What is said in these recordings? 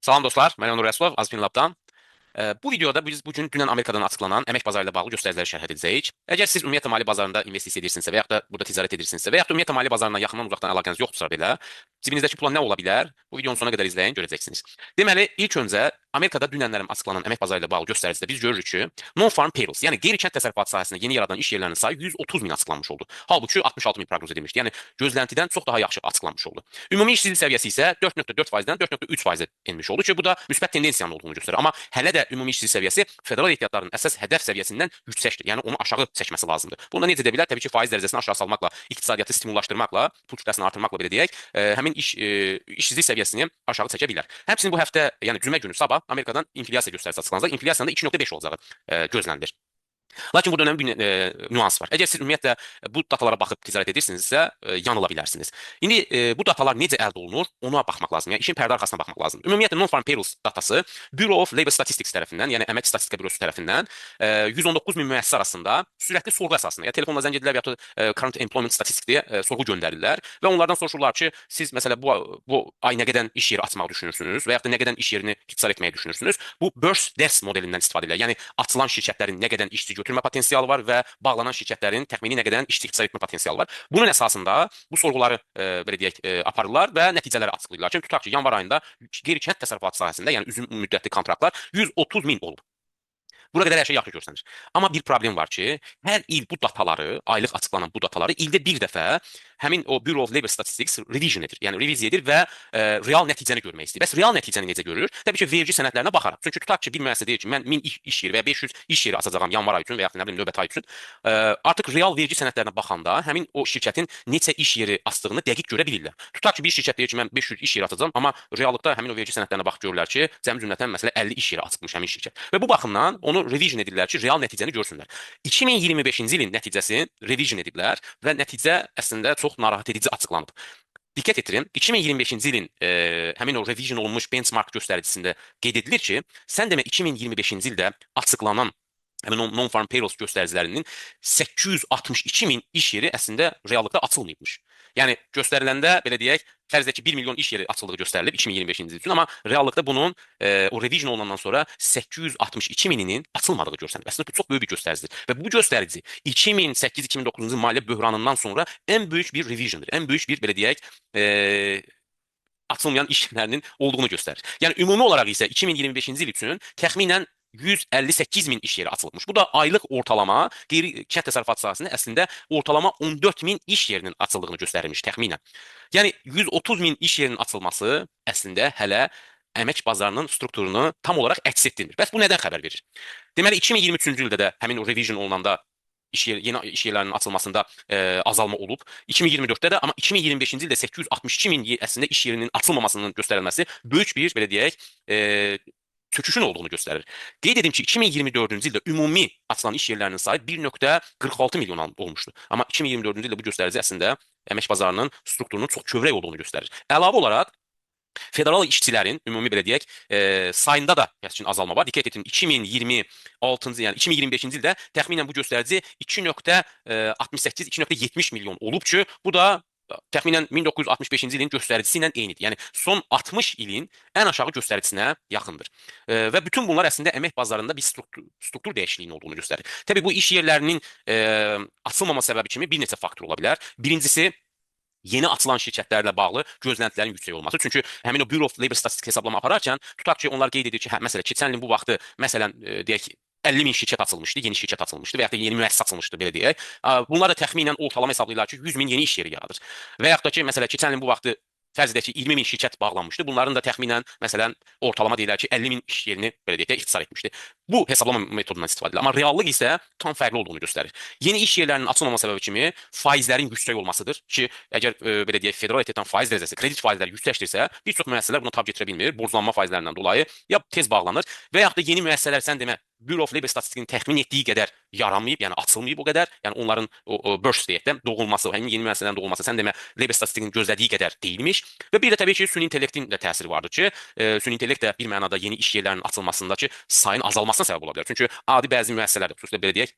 Salam dostlar, mən Onur Rəsulov, Azfin Lab'dan. Bu videoda biz bugün dünən Amerikadan açıqlanan əmək bazarı ilə bağlı göstəriciləri şərh edəcəyik. Əgər siz ümumiyyətlə maliyyə bazarında investisiya edirsinizsə və yaxud da burada ticarət edirsinizsə və yaxud da ümumiyyətlə maliyyə bazarından yaxından uzaqdan əlaqəniz yoxdursa belə, cibinizdəki pula nə ola bilər? Bu videonun sonuna qədər izləyin, görəcəksiniz. Deməli, ilk öncə Amerikada dünənlərin açıqlanan əmək bazarı ilə bağlı göstəricidə biz görürük ki, non-farm payrolls, yəni qeyri-kənd təsərrüfatı sahəsində yeni yaradılan iş yerlərinin sayı 130 min açıqlanmış oldu. Halbuki 66 min proqnoz edilmişdi. Yəni gözləntidən çox daha yaxşı açıqlanmış oldu. Ümumi işsizlik səviyyəsi isə 4,4%-dən 4,3%-ə enmiş oldu ki, bu da müsbət tendensiyanın olduğunu göstərir. Amma hələ də ümumi işsizlik səviyyəsi federal ehtiyatların əsas hədəf səviyyəsindən yüksəkdir. Yəni onu aşağı çəkməsi lazımdır. Bunu da necə edə bilər? Təbii ki, faiz dərəcəsini aşağı salmaqla, iqtisadiyyatı stimullaşdırmaqla, pul kütləsini artırmaqla belə deyək, həmin işsizlik səviyyəsini aşağı çəkə bilər. Həmçinin bu həftə, yəni cümə günü sabah Amerikadan inflyasiya göstəricisi açıqlanacaq. İnflyasiyanın da 2,5 olacağı gözlənilir. Lakin burada önəmli bir nüans var. Əgər siz ümumiyyətlə bu datalara baxıb ticarət edirsinizsə, yanıla bilərsiniz. İndi bu datalar necə əldə olunur, ona baxmaq lazımdır. Yəni işin pərdə arxasına baxmaq lazımdır. Ümumiyyətlə non-farm payrolls datası Bureau of Labor Statistics tərəfindən, yəni Əmək Statistika Bürosu tərəfindən 119 min müəssisə arasında sürətli sorğu əsasında, ya telefonla zəng edirlər və ya da Current Employment Statistics deyə sorğu göndərirlər və onlardan soruşurlar ki, siz məsələ bu ay nə qədər iş yeri açmağı düşünürsünüz və yaxud da nə qədər iş yerini ixtisar etməyi düşünürsünüz. Bu Birst Desk modelindən istifadə edirlər. Yəni açılan şirkətlərin nə qədər işçi götürmə potensialı var və bağlanan şirkətlərin təxmini nə qədər işçi ixtisar etmə potensialı var. Bunun əsasında bu sorğuları belə deyək, aparırlar və nəticələri açıqlayırlar. Çünki tutaq ki, yanvar ayında qeyri-kənd təsərrüfatı sahəsində, yəni uzun müddətli kontraktlar 130 min olub. Bura qədər hər şey yaxşı görsənir. Amma bir problem var ki, hər il bu dataları, aylıq açıqlanan bu dataları ildə bir dəfə həmin o Bureau of Labor Statistics revision edir. Yəni reviziya edir və real nəticəni görmək istəyir. Bəs real nəticəni necə görür? Təbii ki, vergi sənədlərinə baxaraq. Çünki tutaq ki, bir müəssisə deyir ki, mən 1000 iş yeri və ya 500 iş yeri açacağam yanvar ayı üçün və yaxud nə bilim növbəti ay üçün. Artıq real vergi sənədlərinə baxanda həmin o şirkətin neçə iş yeri açdığını dəqiq görə bilirlər. Tutaq ki, bir şirkət deyir ki, mən 500 iş yeri açacağam, amma reallıqda həmin o vergi sənədlərinə baxıb görürlər ki, cəmi cümlətən məsələ 50 iş yeri açıbmış həmin şirkət. Və bu baxımdan onu revision edirlər ki, real nəticəni görsünlər. 2025-ci ilin nəticəsini revision ediblər və nəticə əslində çox narahat edici açıqlanıb. Diqqət etdirin, 2025-ci ilin həmin o revision olunmuş benchmark göstəricisində qeyd edilir ki, sən demə 2025-ci ildə açıqlanan həmin non-farm payrolls göstəricilərinin 862 min iş yeri əslində reallıqda açılmayıbmış. Yəni göstəriləndə belə deyək, fərz edək ki, 1 milyon iş yeri açıldığı göstərilib 2025-ci il üçün, amma reallıqda bunun o revision olunandan sonra 862 mininin açılmadığı görsənir. Əslində bu çox böyük bir göstəricidir və bu göstərici 2008-2009-cu maliyyə böhranından sonra ən böyük bir revisiondır. Ən böyük bir belə deyək, açılmayan iş yerlərinin olduğunu göstərir. Yəni ümumi olaraq isə 2025-ci il üçün təxminən 158 min iş yeri açılıbmış. Bu da aylıq ortalama qeyri kənd təsərrüfatı sahəsində əslində ortalama 14 min iş yerinin açıldığını göstərirmiş təxminən. Yəni 130 min iş yerinin açılması əslində hələ əmək bazarının strukturunu tam olaraq əks etdirmir. Bəs bu nədən xəbər verir? Deməli 2023-cü ildə də həmin o revision olunanda yeni iş yerlərinin açılmasında azalma olub. 2024-də də, amma 2025-ci ildə 862 min əslində iş yerinin açılmamasının göstərilməsi böyük bir belə deyək, çöküşün olduğunu göstərir. Qeyd edim ki, 2024-cü ildə ümumi açılan iş yerlərinin sayı 1,46 milyon olmuşdu. Amma 2024-cü ildə bu göstərici əslində əmək bazarının strukturunun çox kövrək olduğunu göstərir. Əlavə olaraq federal işçilərin ümumi belə deyək, sayında da kəskin azalma var. Diqqət edin, 2026-cı, yəni 2025-ci ildə təxminən bu göstərici 2,68 2,70 milyon olub ki, bu da təxminən 1965-ci ilin göstəricisi ilə eynidir. Yəni son 60 ilin ən aşağı göstəricisinə yaxındır. Və bütün bunlar əslində əmək bazarında bir struktur dəyişikliyinin olduğunu göstərir. Təbii bu iş yerlərinin açılmama səbəbi kimi bir neçə faktor ola bilər. Birincisi yeni açılan şirkətlərlə bağlı gözləntilərin yüksək olması. Çünki həmin o Bureau of Labor Statistics hesablama apararkən tutaq ki, onlar qeyd edir ki, hə, məsələn, keçən ilin bu vaxtı məsələn deyək 50 min şirkət açılmışdı, yeni şirkət açılmışdı və yaxud da yeni müəssisə açılmışdı belə deyək. Bunlar da təxminən ortalama hesablayırlar ki, 100 min yeni iş yeri yaradır. Və yaxud da ki, məsələn, keçən ilin bu vaxtı fərz edək ki, 20 min şirkət bağlanmışdı. Bunların da təxminən məsələn ortalama deyirlər ki, 50 min iş yerini belə deyək də ixtisar etmişdi. Bu hesablama metodundan istifadə edilir. Amma reallıq isə tam fərqli olduğunu göstərir. Yeni iş yerlərinin açılmama səbəbi kimi faizlərin yüksək olmasıdır ki, əgər belə deyək, federal ehtiyatdan faiz dərəcəsi, kredit faizləri yüksəkdirsə, bir çox müəssisələr buna tab gətirə bilmir. Borclanma faizlərindən dolayı ya tez bağlanır və yaxud da yeni müəssisələr sən demə Bureau of Labor Statistics'in təxmin etdiyi qədər yaranmayıb, yəni açılmayıb o qədər. Yəni onların o birth deyək də doğulması, həmin yeni müəssisələrin doğulması sən demə Labor Statistics'in gözlədiyi qədər deyilmiş. Və bir də təbii ki, süni intellektin də təsiri vardır ki, süni intellekt də bir mənada yeni iş yerlərinin açılmasındakı sayın azalmasına səbəb ola bilər. Çünki adi bəzi müəssisələrdə, xüsusilə belə deyək,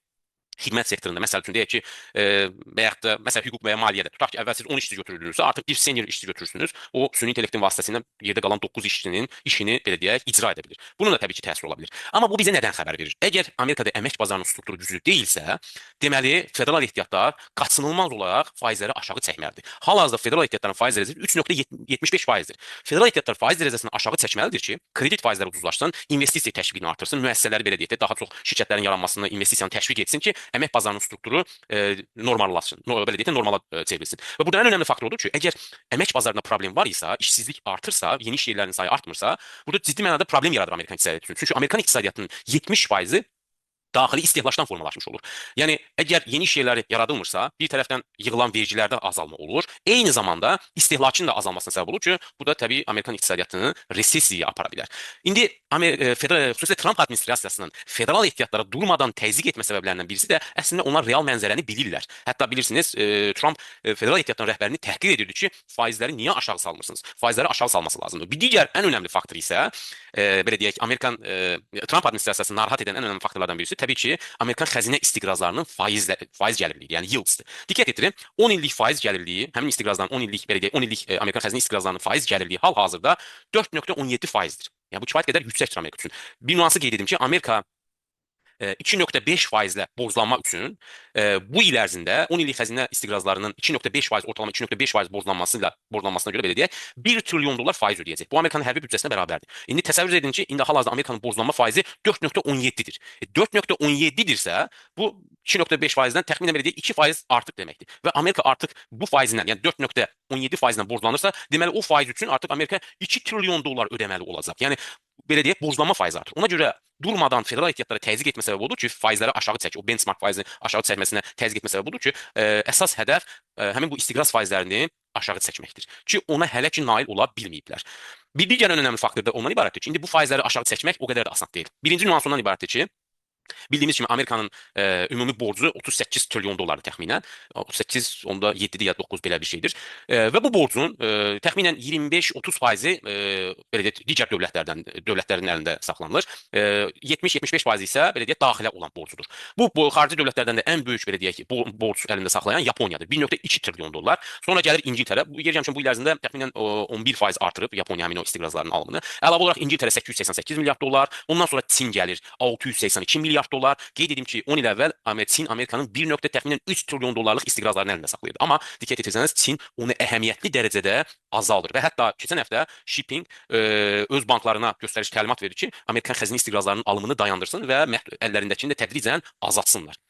Xidmət sektorunda, məsəl üçün deyək ki, və yaxud da məsələn hüquq və ya maliyyədə tutaq ki, əvvəl siz 10 işçi götürürdünüzsə, artıq bir senior işçi götürürsünüz. O süni intellektin vasitəsilə yerdə qalan 9 işçinin işini belə deyək, icra edə bilir. Bunun da təbii ki, təsiri ola bilər. Amma bu bizə nədən xəbər verir? Əgər Amerikada əmək bazarının strukturu güclü deyilsə, deməli federal ehtiyatlar qaçınılmaz olaraq faizləri aşağı çəkməlidir. Hal-hazırda federal ehtiyatların faiz dərəcəsi 3.75 faizdir. Federal ehtiyatlar faiz dərəcəsini aşağı çəkməlidir ki, kredit faizləri ucuzlaşsın, investisiya təşviqini artırsın, müəssisələri belə deyək də daha çox şirkətlərin yaranmasını, investisiyanı təşviq etsin ki, əmək bazarının strukturu normallaşsın, belə deyək də normala çevrilsin. Və burada ən önəmli faktor odur ki, əgər əmək bazarında problem var isə, işsizlik artırsa, yeni iş yerlərinin sayı artmırsa, burada ciddi mənada problem yaradır Amerikan iqtisadiyyatı üçün. Çünki Amerikan iqtisadiyyatının 70%-i daxili istehlakdan formalaşmış olur. Yəni əgər yeni iş yerləri yaradılmırsa, bir tərəfdən yığılan vergilərdə azalma olur. Eyni zamanda istehlakın da azalmasına səbəb olur ki, bu da təbii Amerikan iqtisadiyyatını resessiyaya apara bilər. İndi xüsusilə Tramp administrasiyasının federal ehtiyatlara durmadan təzyiq etmə səbəblərindən birisi də əslində onlar real mənzərəni bilirlər. Hətta bilirsiniz, Trump federal ehtiyatların rəhbərini təhqir edirdi ki, faizləri niyə aşağı salmırsınız? Faizləri aşağı salması lazımdır. Bir digər ən önəmli faktor isə belə deyək, Amerikan Trump administrasiyasını narahat edən ən önəmli faktorlardan birisi təbii ki, Amerikan xəzinə istiqrazlarının faiz gəlirliyi, yəni yields'dir. Diqqət etirin, 10 illik faiz gəlirliyi, həmin istiqrazların 10 illik belə deyək, 10 illik Amerikan xəzinə istiqrazlarının faiz gəlirliyi hal-hazırda 4.17 faizdir. Yəni bu kifayət qədər yüksəkdir Amerika üçün. Bir nüansı qeyd edim ki, Amerika 2.5 faizlə borclanma üçün bu il ərzində 10 illik xəzinə istiqrazlarının 2.5% ortalama 2.5% borclanmasına görə belə deyək, 1 trilyon dollar faiz ödəyəcək. Bu Amerikanın hərbi büdcəsinə bərabərdir. İndi təsəvvür edin ki, indi hal-hazırda Amerikanın borclanma faizi 4.17-dir. 4.17-dirsə, bu 2.5 faizdən təxminən belə deyək 2% artıq deməkdir. Və Amerika artıq bu faizlə, yəni 4.17 faizlə borclanırsa, deməli o faiz üçün artıq Amerika 2 trilyon dollar ödəməli olacaq. Yəni belə deyək, borclanma faizi artır. Ona görə durmadan federal ehtiyatlara təzyiq etmə səbəbi odur ki, faizləri aşağı çək, o benchmark faizini aşağı çəkməsinə təzyiq etmə səbəbi budur ki, əsas hədəf həmin bu istiqraz faizlərini aşağı çəkməkdir. Ki ona hələ ki nail ola bilməyiblər. Bir digər önəmli faktor da ondan ibarətdir ki, indi bu faizləri aşağı çəkmək o qədər də asan deyil. Birinci nüans ondan ibarətdir ki, bildiyimiz kimi Amerikanın ümumi borcu 38 trilyon dollardır təxminən. 38,7 ya 9 belə bir şeydir. Və bu borcun təxminən 25-30 faizi belə deyək, digər dövlətlərin əlində saxlanılır. 70-75 faizi isə belə deyək, daxilə olan borcudur. Bu xarici dövlətlərdən də ən böyük belə deyək, borc əlində saxlayan Yaponiyadır. 1.2 trilyon dollar. Sonra gəlir İngiltərə. Bu yer gəlmişəm bu il ərzində təxminən 11% artırıb Yaponiya həmin o istiqrazların alımını. Əlavə olaraq İngiltərə 888 milyard dollar. Ondan sonra Çin gəlir 682 milyard dollar. Qeyd edim ki, 10 il əvvəl Çin Amerikanın 1. təxminən 3 trilyon dollarlıq istiqrazlarını əlində saxlayırdı. Amma diqqət etirsəniz, Çin onu əhəmiyyətli dərəcədə azaldır və hətta keçən həftə Shipping öz banklarına göstəriş təlimat verir ki, Amerikan xəzinə istiqrazlarının alımını dayandırsın və əllərindəkini də tədricən azaltsınlar.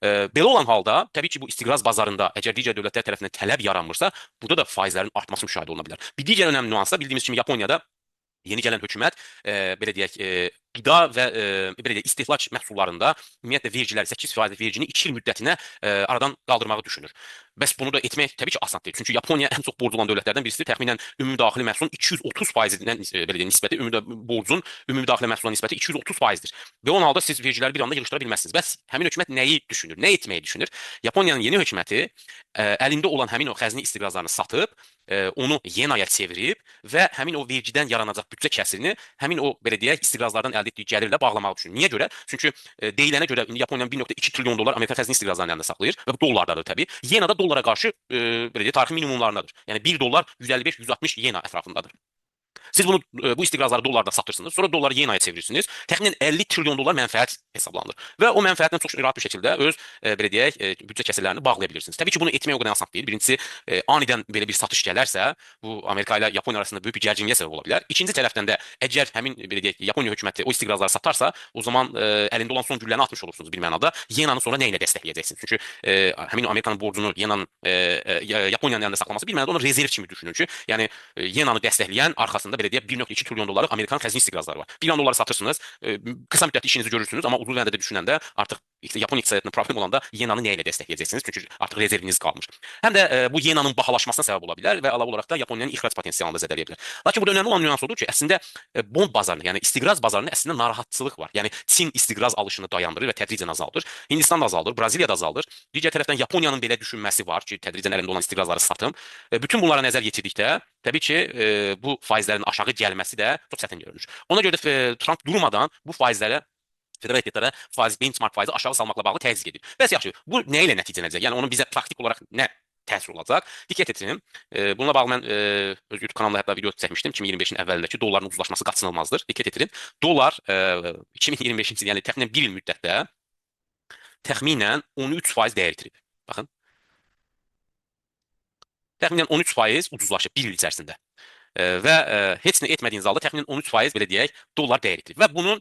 Belə olan halda, təbii ki, bu istiqraz bazarında əgər digər dövlətlər tərəfindən tələb yaranmırsa, burada da faizlərin artması müşahidə oluna bilər. Bir digər önəmli nüans da bildiyimiz kimi Yaponiyada yeni gələn hökumət belə deyək, qida və belə deyək, istehlak məhsullarında ümumiyyətlə vergilər 8% vergini 2 il müddətinə aradan qaldırmağı düşünür. Bəs bunu da etmək təbii ki, asan deyil. Çünki Yaponiya ən çox borclu olan dövlətlərdən birisidir. Təxminən ümumi daxili məhsulun 230%-dən belə deyək, nisbəti ümumi borcun ümumi daxili məhsula nisbəti 230%-dir. Və onun halda siz vergiləri bir anda yığışdıra bilməzsiniz. Bəs həmin hökumət nəyi düşünür? Nə etməyi düşünür? Yaponiyanın yeni hökuməti əlində olan həmin o xəzinə istiqrazlarını satıb, onu yenaya çevirib və həmin o vergidən yaranacaq büdcə kəsirini həmin o belə deyək, istiqrazlardan əldə etdiyi gəlirlə bağlamağı düşünür. Niyə görə? Çünki deyilənə görə indi Yaponiyanın 1.2 trilyon dollar Amerika xəzinə istiqrazlarını əlində saxlayır və bu dollardadır təbii. Yena da dollara qarşı belə deyək, tarixi minimumlarındadır. Yəni 1 dollar 155-160 yena ətrafındadır. Siz bunu bu istiqrazları dollarda satırsınız, sonra dolları yenaya çevirirsiniz. Təxminən 50 trilyon dollar mənfəət hesablanır. Və o mənfəətlə çox rahat bir şəkildə öz belə deyək, büdcə kəsirlərini bağlaya bilirsiniz. Təbii ki, bunu etmək o qədər asan deyil. Birincisi, anidən belə bir satış gələrsə, bu Amerika ilə Yaponiya arasında böyük bir gərginliyə səbəb ola bilər. İkinci tərəfdən də əgər həmin belə deyək, Yaponiya hökuməti o istiqrazları satarsa, o zaman əlində olan son gülləni atmış olursunuz bir mənada. Yenanı sonra nə ilə dəstəkləyəcəksiniz? Çünki həmin o Amerikanın borcunu Yenanın Yaponiyanın əlində saxlaması bir mənada onu rezerv kimi düşünün ki, yəni Yenanı dəstəkləyən arxasında belə deyək 1.2 trilyon dollarlıq Amerikan xəzinə istiqrazları var. Bir an doları satırsınız, qısa müddətli işinizi görürsünüz, amma uzun vədə düşünəndə artıq Yaponiya iqtisadiyyatında problem olanda Yenanı nə ilə dəstəkləyəcəksiniz? Çünki artıq rezerviniz qalmır. Həm də bu Yenanın bahalaşmasına səbəb ola bilər və əlavə olaraq da Yaponiyanın ixrac potensialını da zədələyə bilər. Lakin burada önəmli olan nüans odur ki, əslində bond bazarında, yəni istiqraz bazarında əslində narahatçılıq var. Yəni Çin istiqraz alışını dayandırır və tədricən azaldır. Hindistan da azaldır, Braziliya da azaldır. Digər tərəfdən Yaponiyanın belə düşünməsi var ki, tədricən əlində olan istiqrazları satım. Bütün bunlara nəzər yetirdikdə təbii ki, bu faizlərin aşağı gəlməsi də çox çətin görünür. Ona görə də Trump durmadan bu faizlərə Federal ehtiyatlara faiz, benchmark faizi aşağı salmaqla bağlı təzyiq edir. Bəs yaxşı, bu nə ilə nəticələnəcək? Yəni onun bizə praktik olaraq nə təsir olacaq? Diqqət etirin. Bununla bağlı mən öz YouTube kanalımda hətta video çəkmişdim. 2025-in əvvəlində ki, dolların ucuzlaşması qaçınılmazdır. Diqqət etirin. Dollar 2025-ci il, yəni təxminən bir il müddətdə təxminən 13% dəyər itirib. Baxın. Təxminən 13% ucuzlaşıb bir il içərisində. Və heç nə etmədiyiniz halda təxminən 13% belə deyək, dollar dəyər itirir. Və bunun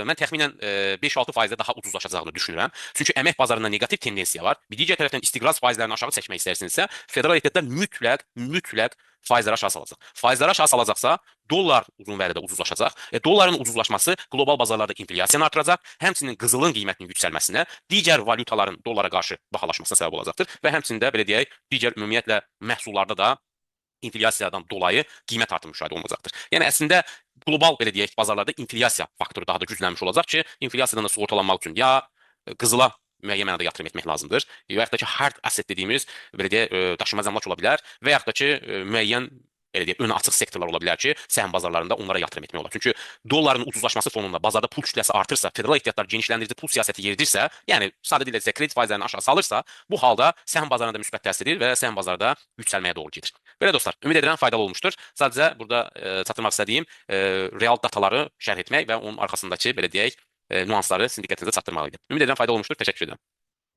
mən təxminən 5-6%-ə daha ucuzlaşacağını düşünürəm. Çünki əmək bazarında neqativ tendensiya var. Bir digər tərəfdən istiqraz faizlərini aşağı çəkmək istərsinizsə, federal ehtiyatlar mütləq faizləri aşağı salacaq. Faizləri aşağı salacaqsa, dollar uzun vədə ucuzlaşacaq. Dolların ucuzlaşması qlobal bazarlarda inflyasiyanı artıracaq, həmçinin qızılın qiymətinin yüksəlməsinə, digər valyutaların dollara qarşı bahalaşmasına səbəb olacaqdır və həmçinin də belə deyək, digər ümumiyyətlə məhsullarda da inflyasiyadan dolayı qiymət artımı müşahidə olunacaqdır. Yəni əslində qlobal belə deyək, bazarlarda inflyasiya faktoru daha da güclənmiş olacaq ki, inflyasiyadan da sığortalanmaq üçün ya qızıla müəyyən mənada yatırım etmək lazımdır, və yaxud da ki, hard asset dediyimiz belə deyək, daşınmaz əmlak ola bilər və yaxud da ki, müəyyən belə deyək, önü açıq sektorlar ola bilər ki, səhm bazarlarında onlara yatırım etmək olar. Çünki dolların ucuzlaşması fonunda bazarda pul kütləsi artırsa, federal ehtiyatlar genişləndirici pul siyasəti yeridirsə, yəni sadə dillə desək, kredit faizlərini aşağı salırsa, bu halda səhm bazarına da müsbət təsir edir və səhm bazarda yüksəlməyə doğru gedir. Belə dostlar, ümid edirəm faydalı olmuşdur. Sadəcə burada çatdırmaq istədiyim real dataları şərh etmək və onun arxasındakı belə deyək, nüansları sizin diqqətinizə çatdırmaq idi. Ümid edirəm faydalı olmuşdur. Təşəkkür edirəm.